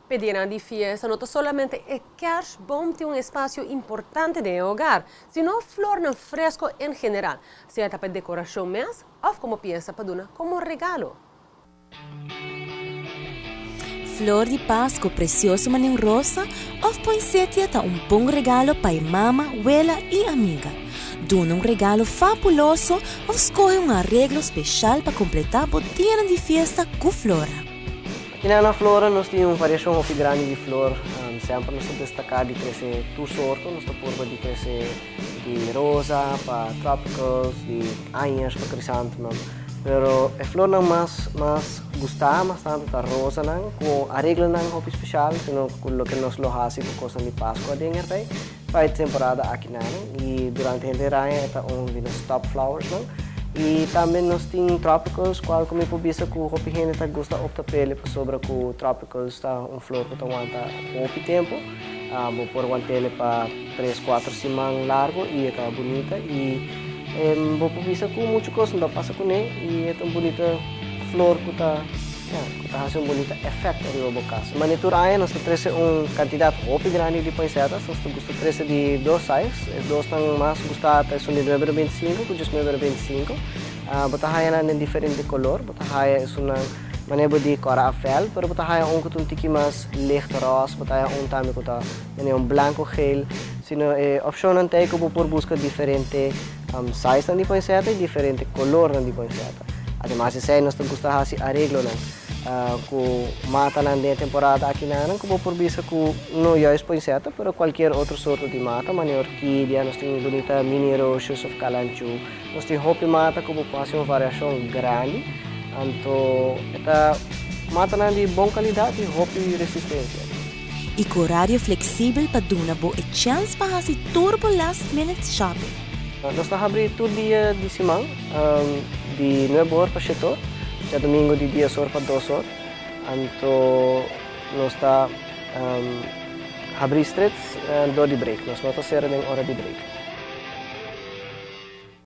Pa dianan di fiesta, no ta solamente e kerstboom tin un espacio importante den hogar, sino flornan fresco en general, sea pa decoracion mes of como pieza pa duna como regalo. Flor di Pasco precioso manera rosa of poinsettia ta un bon regalo pa mama, wela y amiga. Duna un regalo fabuloso of scoge un areglo special pa completa e dia di fiesta cu flor. Aki na Flora nos tin un variacion hopi grandi di flor. Semper nos ta destaca di trece tur sorto, nos ta purba di trece di rosa pa tropicals, di añas pa chrysanthemum. Pero e flornan mas gusta, mas tanto ta rosanan, cu areglonan hopi special, sino cu loke nos lo hasi cu cos di Pasco aden erbij. Pa e temporada akinan y durante henter aña ta un di nos top flowers, no? Y tambe nos tin tropicals, cual cu mi por bisa cu hopi hende ta gusta opta p'e pasobra cu tropicals ta un flor cu ta wanta hopi tempo. Bo por want'e pa 3, 4 siman largo y ta bunita y bo por bisa cu mucho cos no pasa cu ne y ta un bunita flor cu ta, ja, cu ta haci un bunita efecto riba bo cas. Mas tur aña nos ta trece un cantidad hopi grandi di poinsettias, nos ta gusta trece di dos size, e dosnan mas gusta ta di 9,25 cu 19,25. Bo ta haya nan den diferente color, bo ta haya esunnan manera di cora afel, pero bo ta haya un cu un tiki mas licht roze, bo ta haya un tambe cu ta un blanco geel. Sino opcionnan ta cu bo por busca diferente size di poinsettia y diferente color di poinsettia. Ademas, esey nos ta gusta haci areglonan cu matanan den temporada akinan, cu bo por bisa cu no juist poinsettia, pero cualkier otro sorto di mata, manera orquidea, nos tin bunita mini roses of calanchoe. Nos tin hopi mata cu bo por haci un variacion grandi. Anto, ta matanan di bon calidad y hopi resistencia. Y cu horario flexibel pa duna bo e chance pa haci tur bo last minute shopping. Nos ta habri tur dia di siman, di 9 or pa 7 or, diadomingo di 10 or pa 2 or. Anto, nos ta habri straight door di break, nos no ta cera den ora di break.